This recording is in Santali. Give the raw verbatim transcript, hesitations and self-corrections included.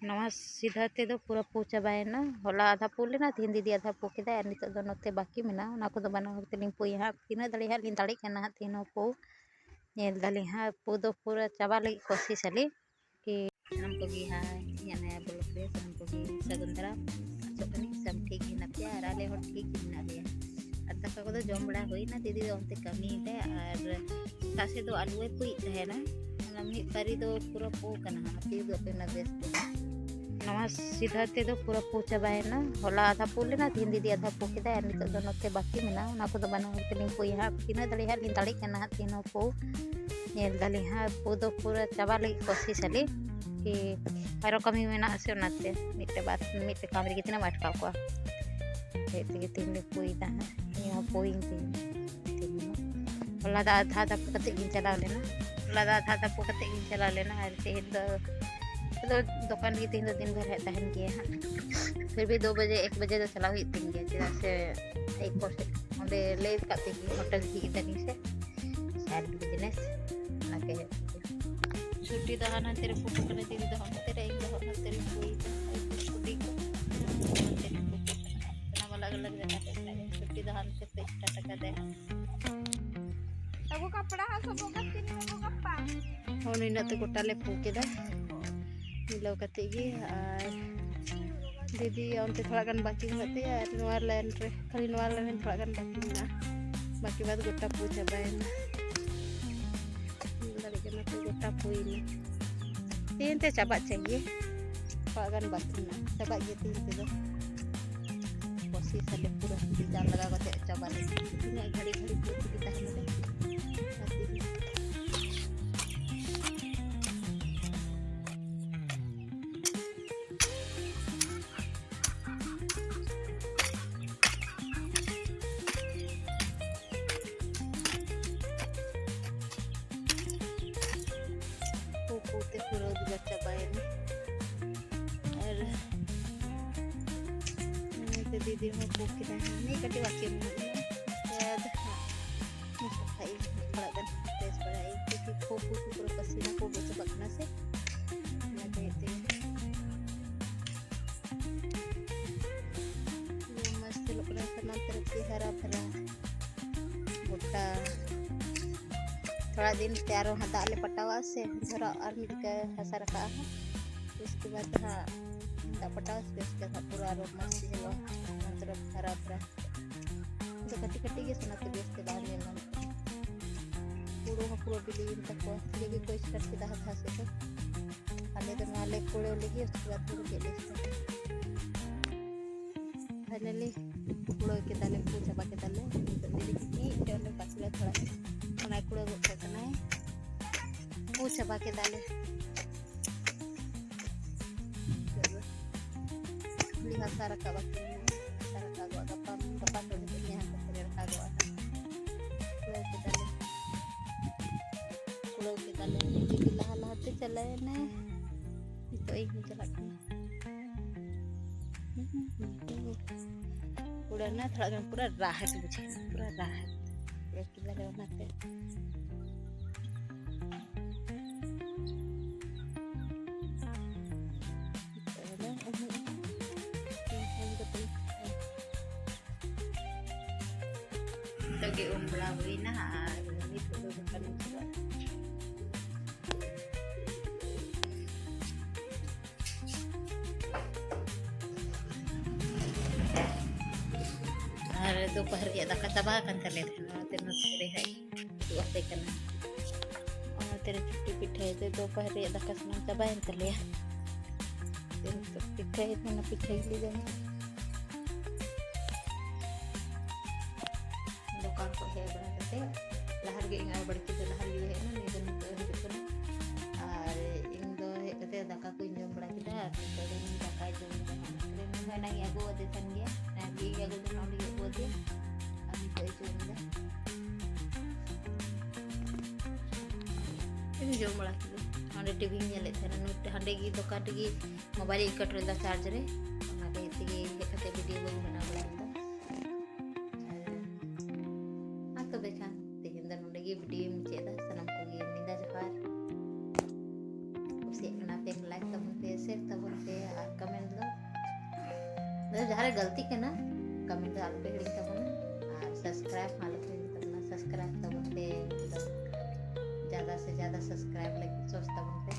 ᱱᱚᱣᱟ ᱥᱤᱫᱷᱟᱹ ᱛᱮᱫᱚ ᱯᱩᱨᱟᱹ ᱯᱩ ᱪᱟᱵᱟᱭᱮᱱᱟ᱾ ᱦᱚᱞᱟ ᱟᱫᱷᱟ ᱯᱩ ᱞᱮᱱᱟ, ᱛᱮᱦᱮᱧ ᱫᱤᱫᱤ ᱟᱫᱷᱟ ᱯᱩ ᱠᱮᱫᱟ, ᱟᱨ ᱱᱤᱛᱚᱜ ᱫᱚ ᱱᱚᱛᱮ ᱵᱟᱹᱠᱤ ᱢᱮᱱᱟᱜᱼᱟ, ᱚᱱᱟ ᱠᱚᱫᱚ ᱵᱟᱱᱟ ᱦᱚᱲ ᱛᱮᱞᱤᱧ ᱯᱩᱭᱟ ᱦᱟᱸᱜ᱾ ᱛᱤᱱᱟᱹᱜ ᱫᱟᱲᱮᱭᱟᱜ ᱦᱟᱸᱜ ᱞᱤᱧ ᱫᱟᱲᱮᱜ ᱠᱟᱱᱟ ᱦᱟᱸᱜ ᱛᱮᱦᱮᱧ ᱦᱚᱸ ᱯᱩ᱾ ᱧᱮᱞ ᱫᱟᱞᱤᱧ ᱦᱟᱸᱜ, ᱯᱩ ᱫᱚ ᱯᱩᱨᱟᱹ ᱪᱟᱵᱟ ᱞᱟᱹᱜᱤᱫ ᱠᱳᱥᱤᱥ ᱟᱞᱤᱧ᱾ ᱠᱤ ᱥᱟᱱᱟᱢ ᱠᱚᱜᱮ ᱦᱟᱸᱜ ᱤᱧᱟᱹᱜ ᱱᱟᱭᱟ ᱵᱞᱚᱜ ᱨᱮ ᱥᱟᱱᱟᱢ ᱠᱚᱜᱮ ᱥᱟᱹᱜᱩᱱ ᱫᱟᱨᱟᱢ᱾ ᱟᱥᱚᱜ ᱠᱟᱹᱱᱟᱹᱧ ᱥᱟᱱᱟᱢ ᱴᱷᱤᱠ ᱜᱮ ᱦᱮᱱᱟᱜ ᱯᱮᱭᱟ ᱟᱨ ᱟᱞᱮ ᱦᱚᱸ ᱴᱷᱤᱠ ᱜᱮ ᱢᱮᱱᱟᱜ ᱞᱮᱭᱟ᱾ ᱟᱨ ᱫᱟᱠᱟ ᱠᱚᱫᱚ ᱡᱚᱢ ᱵᱟᱲᱟ ᱦᱩᱭᱱᱟ, ᱫᱤᱫᱤ ᱫᱚ ᱚᱱᱛᱮ ᱠᱟᱹᱢᱤᱭᱮᱫᱟᱭ ᱟᱨ ᱥᱮᱛᱟᱜ ᱥᱮᱫ ᱫᱚ ᱟᱹᱞᱩᱭ ᱯᱩᱭᱮᱫ ᱛᱟᱦᱮᱱᱟ᱾ ᱚᱱᱟ ᱢᱤᱫ ᱯᱟᱹᱨᱤ ᱫᱚ ᱯᱩᱨᱟᱹ ᱯᱩ ᱠᱟᱱᱟ ᱦᱟᱸᱜ, ᱟᱯᱮ ᱩᱫᱩᱜ ᱟᱯᱮ ᱠᱟᱱᱟ ᱵᱮᱥ ᱛᱮ᱾ ᱱᱚᱣᱟ ᱥᱤᱫᱷᱟᱹ ᱛᱮᱫᱚ ᱯᱩᱨᱟᱹ ᱯᱩ ᱪᱟᱵᱟᱭᱮᱱᱟ᱾ ᱦᱚᱞᱟ ᱟᱫᱷᱟ ᱯᱩ ᱞᱮᱱᱟ, ᱛᱮᱦᱮᱧ ᱫᱤᱫᱤ ᱟᱫᱷᱟ ᱯᱩ ᱠᱮᱫᱟᱭ, ᱟᱨ ᱱᱤᱛᱚᱜ ᱫᱚ ᱱᱚᱛᱮ ᱵᱟᱹᱠᱤ ᱢᱮᱱᱟᱜᱼᱟ, ᱚᱱᱟ ᱠᱚᱫᱚ ᱵᱟᱱᱟ ᱦᱚᱲ ᱛᱮᱞᱤᱧ ᱯᱩᱭᱟ ᱦᱟᱸᱜ᱾ ᱛᱤᱱᱟᱹᱜ ᱫᱟᱲᱮᱭᱟᱜ ᱦᱟᱸᱜ ᱞᱤᱧ ᱫᱟᱲᱮᱜ ᱠᱟᱱᱟ ᱦᱟᱸᱜ ᱛᱮᱦᱮᱧ ᱦᱚᱸ ᱯᱩ᱾ ᱧᱮᱞ ᱫᱟᱞᱤᱧ ᱦᱟᱸᱜ, ᱯᱩ ᱫᱚ ᱯᱩᱨᱟᱹ ᱪᱟᱵᱟ ᱞᱟᱹᱜᱤᱫ ᱠᱳᱥᱤᱥ ᱟᱹᱞᱤᱧ᱾ ᱠᱤ ᱟᱨᱚ ᱠᱟᱹᱢᱤ ᱢᱮᱱᱟᱜᱼᱟ ᱥᱮ, ᱚᱱᱟᱛᱮ ᱢᱤᱫᱴᱮᱡ ᱵᱟᱫ ᱢᱤᱫᱴᱮᱡ ᱠᱟᱹᱢᱤ ᱨᱮᱜᱮ ᱛᱤᱱᱟᱹᱜ ᱮᱢ ᱟᱴᱠᱟᱣ ᱠᱚᱣᱟ᱾ ᱦᱮᱡ ᱛᱮᱜᱮ ᱛᱮᱦᱮᱧ ᱞᱮ ᱯᱩᱭᱫᱟ ᱦᱟᱸᱜ, ᱤᱧ ᱦᱚᱸ ᱯᱩᱭᱤᱧ ᱛᱮᱦᱮᱧ᱾ ᱛᱮᱦᱮᱧ ᱦᱚᱸ᱾ ᱦᱚᱞᱟ ᱫᱚ ᱟᱫᱷᱟ ᱟᱫᱷᱟ ᱯᱩ ᱠᱟᱛᱮ ᱜᱤᱧ ᱪᱟᱞᱟᱣ ᱞᱮᱱᱟ᱾ ᱦᱚᱞᱟ ᱫᱚ ᱟᱫᱷᱟ ᱟᱫᱷᱟ ᱯᱩ ᱠᱟᱛᱮ ᱜᱤᱧ ᱪᱟᱞᱟᱣ ᱞᱮᱱᱟ, ᱟᱨ ᱛᱮᱦᱮᱧ ᱫᱚ, ᱟᱫᱚ ᱫᱚᱠᱟᱱ ᱜᱮ ᱛᱮᱦᱮᱧ ᱫᱚ ᱫᱤᱱ ᱵᱷᱳᱨ ᱦᱮᱡ ᱛᱟᱦᱮᱱ ᱜᱮᱭᱟ ᱦᱟᱸᱜ᱾ ᱯᱷᱤᱨ ᱵᱷᱤ ᱫᱩ ᱵᱟᱡᱮ, ᱮᱠ ᱵᱟᱡᱮ ᱫᱚ ᱪᱟᱞᱟᱣ ᱦᱩᱭᱩᱜ ᱛᱤᱧ ᱜᱮᱭᱟ, ᱪᱮᱫᱟᱜ ᱥᱮ ᱮᱭ ᱠᱚ ᱥᱮᱫ ᱚᱸᱰᱮ ᱞᱟᱹᱭ ᱟᱠᱟᱫ ᱛᱮᱜᱮ ᱦᱳᱴᱮᱞ ᱡᱷᱤᱡ ᱮᱫᱟᱞᱤᱧ ᱥᱮ᱾ ᱥᱟᱭᱤᱰ ᱵᱤᱡᱽᱱᱮᱥ, ᱚᱱᱟ ᱜᱮ ᱦᱩᱭᱩᱜ ᱠᱟᱱᱟ᱾ ᱪᱷᱩᱴᱤ ᱫᱚ ᱦᱟᱱᱟ ᱛᱮᱨᱮ ᱯᱩᱠᱩ ᱠᱟᱱᱟ, ᱫᱤᱫᱤ ᱫᱚ ᱦᱟᱱᱟ ᱛᱮᱨᱮ, ᱤᱧ ᱫᱚ ᱦᱟᱱᱟ ᱛᱮᱨᱮ ᱯᱩᱭ ᱠᱟᱱᱟ᱾ ᱪᱷᱩᱴᱤ ᱠᱚ ᱦᱟᱱᱟ ᱛᱮᱨᱮ ᱯᱩᱠᱩ ᱠᱟᱱᱟ᱾ ᱥᱟᱱᱟᱢ ᱟᱞᱟᱜᱽ ᱟᱞᱟᱜᱽ ᱡᱟᱭᱜᱟ ᱛᱮ ᱢᱮᱱᱟᱜ ᱞᱮᱭᱟ᱾ ᱪᱷᱩᱴᱤ ᱫᱚ ᱦᱟᱱᱛᱮ ᱯᱮ ᱴᱟᱴᱟ ᱠᱟᱫᱮ᱾ ᱟᱵᱚ ᱠᱟᱯᱲᱟ ᱦᱟᱸᱜ ᱥᱚᱵᱚ ᱠᱟᱛᱮ ᱱᱤᱭᱟᱹ ᱠᱚ ᱜᱟᱯᱟ᱾ ᱦᱚᱸ, ᱱᱤᱱᱟᱹᱜ ᱛᱮ ᱜᱚᱴᱟ ᱞᱮ ᱯᱩ ᱠᱮᱫᱟ᱾ ᱢᱤᱞᱟᱹᱣ ᱠᱟᱛᱮ ᱜᱮ᱾ ᱟᱨ ᱫᱤᱫᱤ ᱚᱱᱛᱮ ᱛᱷᱚᱲᱟ ᱜᱟᱱ ᱵᱟᱹᱠᱤ ᱢᱮᱱᱟᱜ ᱛᱟᱭᱟ, ᱟᱨ ᱱᱚᱣᱟ ᱞᱟᱭᱤᱱ ᱨᱮ, ᱠᱷᱟᱹᱞᱤ ᱱᱚᱣᱟ ᱞᱟᱭᱤᱱ ᱨᱮ ᱛᱷᱚᱲᱟ ᱜᱟᱱ ᱵᱟᱹᱠᱤ ᱢᱮᱱᱟᱜᱼᱟ᱾ ᱵᱟᱹᱠᱤ ᱵᱟᱫ ᱜᱚᱴᱟ ᱯᱩ ᱪᱟᱵᱟᱭᱮᱱᱟ᱾ ᱧᱮᱞ ᱫᱟᱲᱮᱭᱟᱜ ᱠᱟᱱᱟ ᱯᱮ, ᱜᱚᱴᱟ ᱯᱩᱭᱮᱱᱟ᱾ ᱛᱮᱦᱮᱧ ᱛᱮ ᱪᱟᱵᱟᱜ ᱪᱟᱦᱤᱭᱮ, ᱛᱷᱚᱲᱟ ᱜᱟᱱ ᱵᱟᱹᱠᱤ ᱢᱮᱱᱟᱜᱼᱟ, ᱪᱟᱵᱟᱜ ᱜᱮᱭᱟ ᱛᱮᱦᱮᱧ ᱛᱮᱫᱚ᱾ ᱠᱳᱥᱤᱥ ᱟᱞᱮ ᱯᱩᱨᱟᱹ ᱡᱟᱝ ᱞᱟᱜᱟᱣ ᱠᱟᱛᱮ ᱪᱟᱵᱟ ᱞᱟᱹᱜᱤᱫ᱾ ᱛᱤᱱᱟᱹᱜ ᱜᱷᱟᱹᱲᱤ ᱜᱷᱟᱹᱲᱤ ᱯᱩᱨᱟᱹ ᱛᱮᱜᱮ ᱛᱟᱦᱮᱱ ᱟᱞᱮ᱾ ᱟᱨ ᱛᱮᱜᱮ ᱯᱩ ᱯᱩ ᱛᱮ ᱯᱩᱨᱟᱹ ᱩᱫᱽᱜᱟᱹᱨ ᱪᱟᱵᱟᱭᱮᱱᱟ᱾ ᱟᱨ ᱱᱚᱛᱮ ᱫᱤᱫᱤ ᱦᱚᱸ ᱯᱩ ᱠᱮᱫᱟᱭ, ᱢᱤᱫ ᱠᱟᱹᱴᱤᱡ ᱵᱟᱹᱠᱤ ᱢᱮᱱᱟᱜᱼᱟ᱾ ᱟᱫᱚ ᱦᱟᱸᱜ ᱥᱟᱯᱷᱟᱭ ᱛᱷᱚᱲᱟ ᱜᱟᱱ ᱯᱷᱨᱮᱥ ᱵᱟᱲᱟᱭ, ᱠᱤᱭᱩᱠᱤ ᱯᱩ ᱯᱩ ᱛᱮ ᱯᱩᱨᱟᱹ ᱯᱟᱹᱥᱤᱱᱟ ᱠᱚ ᱩᱰᱩᱠ ᱪᱟᱵᱟᱜ ᱠᱟᱱᱟ ᱥᱮ, ᱚᱱᱟ ᱠᱷᱟᱹᱛᱤᱨ ᱛᱮ ᱚᱱᱟ ᱛᱚᱨᱚᱯ ᱠᱮ ᱦᱟᱨᱟ ᱵᱷᱟᱨᱟ ᱜᱚᱴᱟ᱾ ᱛᱷᱚᱲᱟ ᱫᱤᱱ ᱛᱮ ᱟᱨᱚ ᱦᱟᱸᱜ ᱫᱟᱜ ᱞᱮ ᱯᱟᱴᱟᱣᱟᱜᱼᱟ ᱥᱮ, ᱫᱷᱚᱨᱟ ᱟᱨ ᱢᱤᱫ ᱡᱚᱠᱷᱟ ᱦᱟᱥᱟ ᱨᱟᱠᱟᱵ ᱦᱟᱸᱜ᱾ ᱩᱥᱠᱮ ᱵᱟᱫ ᱦᱟᱸᱜ ᱫᱟᱜ ᱯᱟᱴᱟᱣ ᱥᱮ, ᱩᱥᱠᱮ ᱵᱟᱫ ᱯᱩᱨᱟ ᱟᱨᱚ ᱢᱚᱡᱽ ᱜᱮ ᱧᱮᱞᱚᱜᱼᱟ᱾ ᱚᱱᱟ ᱛᱚᱨᱚᱯ ᱦᱟᱨᱟ ᱵᱷᱟᱨᱟ᱾ ᱟᱫᱚ ᱠᱟᱹᱴᱤᱡ ᱠᱟᱹᱴᱤᱡ ᱜᱮ ᱥᱟᱱᱟ ᱛᱮ ᱵᱮᱥ ᱛᱮ ᱵᱟᱝ ᱧᱮᱞ ᱧᱟᱢᱚᱜ ᱠᱟᱱᱟ᱾ ᱦᱩᱲᱩ ᱦᱚᱸ ᱯᱩᱨᱟᱹ ᱵᱤᱞᱤᱭᱮᱱ ᱛᱟᱠᱚᱣᱟ, ᱡᱮ ᱜᱮ ᱠᱚ start ᱠᱮᱫᱟ ᱦᱟᱫᱷᱟ ᱥᱮᱫ ᱫᱚ᱾ ᱟᱞᱮ ᱫᱚ ᱱᱚᱣᱟ ᱞᱮ ᱠᱩᱲᱟᱹᱣ ᱞᱟᱹᱜᱤᱫ, ᱩᱥᱠᱮ ᱵᱟᱫ ᱦᱩᱲᱩ ᱜᱮᱫ ᱞᱮ start᱾ Finally ᱠᱩᱲᱟᱹᱣ ᱠᱮᱫᱟᱞᱮ, ᱯᱩ ᱪᱟᱵᱟ ᱠᱮᱫᱟᱞᱮ᱾ ᱱᱤᱛᱚᱜ ᱫᱚ ᱢᱤᱫᱴᱮᱱ ᱚᱸᱰᱮ ᱯᱟᱛᱲᱟ ᱛᱷᱚᱲᱟ ᱚᱱᱟᱭ ᱠᱩᱲᱟᱹᱣ ᱜᱚᱫ ᱠᱟᱜ ᱠᱟᱱᱟᱭ᱾ ᱯᱩ ᱪᱟᱵᱟ ᱠᱮᱫᱟᱞᱮ᱾ ᱱᱤᱛᱚᱜ ᱫᱚ ᱠᱷᱟᱹᱞᱤ ᱦᱟᱥᱟ ᱨᱟᱠᱟᱵ ᱵᱟᱹᱠᱤ ᱢᱮᱱᱟᱜᱼᱟ᱾ ᱦᱟᱥᱟ ᱨᱟᱠᱟᱵᱚᱜᱼᱟ ᱜᱟᱯᱟ, ᱜᱟᱯᱟ ᱥᱮᱫ ᱛᱮ ᱧᱮᱞ ᱠᱟᱛᱮ ᱞᱮ ᱨᱟᱠᱟᱵᱚᱜᱼᱟ ᱦᱟᱸᱜ᱾ ᱠᱩᱲᱟᱹᱣ ᱠᱮᱫᱟᱞᱮ, ᱠᱩᱲᱟᱹᱣ ᱠᱮᱫᱟᱞᱮ᱾ ᱱᱤᱡᱮ ᱜᱮ ᱞᱟᱦᱟ ᱞᱟᱦᱟᱛᱮ ᱪᱟᱞᱟᱣᱮᱱᱟᱭ, ᱱᱤᱛᱚᱜ ᱤᱧ ᱦᱚᱸ ᱪᱟᱞᱟᱜ ᱠᱟᱱᱟ᱾ ᱠᱩᱲᱟᱹᱣ ᱮᱱᱟ, ᱛᱷᱚᱲᱟ ᱜᱟᱱ ᱯᱩᱨᱟᱹ ᱨᱟᱦᱟᱛ ᱵᱩᱡᱷᱟᱹᱜ ᱠᱟᱱᱟ, ᱯᱩᱨᱟᱹ ᱨᱟᱦᱟᱛ᱾ ᱠᱩᱲᱟᱹᱣ ᱠᱮᱫᱟᱞᱮ ᱚᱱᱟᱛᱮ᱾ ᱱᱤᱛᱚᱜ ᱜᱮ ᱩᱢ ᱵᱟᱲᱟ ᱦᱩᱭᱱᱟ ᱟᱨ ᱱᱤᱛᱚᱜ ᱫᱚ ᱫᱚᱠᱟᱱ ᱤᱧ ᱪᱟᱞᱟᱜᱼᱟ᱾ ᱟᱨ ᱫᱩᱯᱦᱟᱨ ᱨᱮᱭᱟᱜ ᱫᱟᱠᱟ ᱪᱟᱵᱟ ᱟᱠᱟᱱ ᱛᱟᱞᱮᱭᱟ, ᱚᱱᱟᱛᱮ ᱱᱚᱛᱮ ᱨᱮ ᱦᱟᱸᱜ ᱩᱛᱩ ᱟᱯᱮ ᱠᱟᱱᱟ᱾ ᱚᱱᱟᱛᱮ ᱨᱮ ᱪᱷᱩᱴᱤ ᱯᱤᱴᱷᱟᱹ ᱫᱚ ᱫᱩᱯᱦᱟᱨ ᱨᱮᱭᱟᱜ ᱫᱟᱠᱟ ᱥᱟᱱᱟᱢ ᱪᱟᱵᱟᱭᱮᱱ ᱛᱟᱞᱮᱭᱟ᱾ ᱯᱤᱴᱷᱟᱹ ᱤᱥᱤᱱ ᱯᱤᱴᱷᱟᱹ ᱜᱮᱞᱮ ᱡᱚᱢᱟ᱾ ᱫᱚᱠᱟᱱ ᱠᱷᱚᱱ ᱦᱮᱡ ᱵᱟᱲᱟ ᱠᱟᱛᱮ ᱞᱟᱦᱟ ᱨᱮᱜᱮ ᱤᱧ ᱟᱭᱳ ᱵᱟᱹᱲᱛᱤ ᱫᱚ ᱞᱟᱦᱟ ᱨᱮᱜᱮ ᱦᱮᱡ ᱮᱱᱟ, ᱱᱩᱭ ᱫᱚ ᱱᱤᱛᱚᱜ ᱦᱤᱡᱩᱜ ᱠᱟᱱᱟ᱾ ᱟᱨ ᱤᱧ ᱫᱚ ᱦᱮᱡ ᱠᱟᱛᱮ ᱫᱟᱠᱟ ᱠᱚᱧ ᱡᱚᱢ ᱵᱟᱲᱟ ᱠᱮᱫᱟ ᱟᱨ ᱱᱤᱛᱚᱜ ᱫᱚ ᱤᱧ ᱫᱟᱠᱟᱭ ᱡᱚᱢ ᱮᱫᱟ ᱦᱟᱸᱜ᱾ ᱱᱩᱭ ᱦᱚᱸ ᱮᱱᱟᱝ ᱤᱧ ᱟᱹᱜᱩ ᱟᱫᱮ ᱛᱟᱦᱮᱱ ᱜᱮᱭᱟ, ᱟᱨ ᱤᱧ ᱟᱹᱜᱩ ᱞᱮᱫᱟ ᱚᱸᱰᱮ ᱜᱮ ᱟᱹᱜᱩ ᱟᱫᱮᱭᱟ ᱟᱨ ᱱᱤᱛᱚᱜ ᱤᱧ ᱡᱚᱢ ᱮᱫᱟ᱾ ᱤᱧ ᱡᱚᱢ ᱵᱟᱲᱟ ᱠᱮᱫᱟ᱾ ᱚᱸᱰᱮ ᱴᱤᱵᱷᱤᱧ ᱧᱮᱞᱮᱫ ᱛᱟᱦᱮᱱᱟ, ᱱᱩᱭ ᱦᱟᱸᱰᱮ ᱜᱮ ᱫᱚᱠᱟᱱ ᱨᱮᱜᱮ ᱢᱳᱵᱟᱭᱤᱞ ᱤᱧ ᱠᱟᱴ ᱞᱮᱫᱟ ᱪᱟᱨᱡᱽ ᱨᱮ, ᱚᱱᱟ ᱞᱟᱹᱜᱤᱫ ᱛᱮᱜᱮ ᱦᱮᱡ ᱠᱟᱛᱮ ᱵᱷᱤᱰᱤᱭᱳ ᱵᱟᱹᱧ ᱵᱮᱱᱟᱣ ᱵᱟᱲᱟ ᱞᱮᱫᱟ᱾ ᱟᱨ ᱢᱟ ᱛᱚᱵᱮ ᱠᱷᱟᱱ ᱛᱮᱦᱮᱧ ᱫᱚ ᱱᱚᱰᱮ ᱜᱮ ᱵᱷᱤᱰᱤᱭᱳᱧ ᱢᱩᱪᱟᱹᱫ ᱮᱫᱟ᱾ ᱥᱟᱱᱟᱢ ᱠᱚᱜᱮ ᱧᱤᱫᱟᱹ ᱡᱚᱦᱟᱨ᱾ ᱠᱩᱥᱤᱭᱟᱜ ᱠᱟᱱᱟ ᱯᱮ, ᱞᱟᱭᱤᱠ ᱛᱟᱵᱚᱱ ᱯᱮ, ᱥᱮᱭᱟᱨ ᱛᱟᱵᱚᱱ ᱯᱮ ᱟᱨ ᱠᱚᱢᱮᱱᱴ ᱫᱚ, ᱡᱟᱦᱟᱸ ᱨᱮ ᱜᱟᱹᱞᱛᱤ ᱠᱟᱱᱟ, ᱠᱚᱢᱮᱱᱴ ᱫᱚ ᱟᱞᱚᱯᱮ ᱦᱤᱲᱤᱧ ᱛᱟᱵᱚᱱᱟ, ᱟᱨ ᱥᱟᱵᱥᱠᱨᱟᱭᱤᱵ ᱦᱚᱸ ᱟᱞᱚᱯᱮ ᱦᱤᱲᱤᱧ ᱛᱟᱵᱚᱱᱟ᱾ ᱥᱟᱵᱥᱠᱨᱟᱭᱤᱵ ᱛᱟᱵᱚᱱ ᱯᱮ, ᱮᱠᱫᱚᱢ ᱡᱟᱫᱟ ᱥᱮ ᱡᱟᱫᱟ ᱥᱟᱵᱥᱠᱨᱟᱭᱤᱵ ᱞᱟᱹᱜᱤᱫ ᱥᱳᱨᱥ ᱛᱟᱵᱚᱱ ᱯᱮ᱾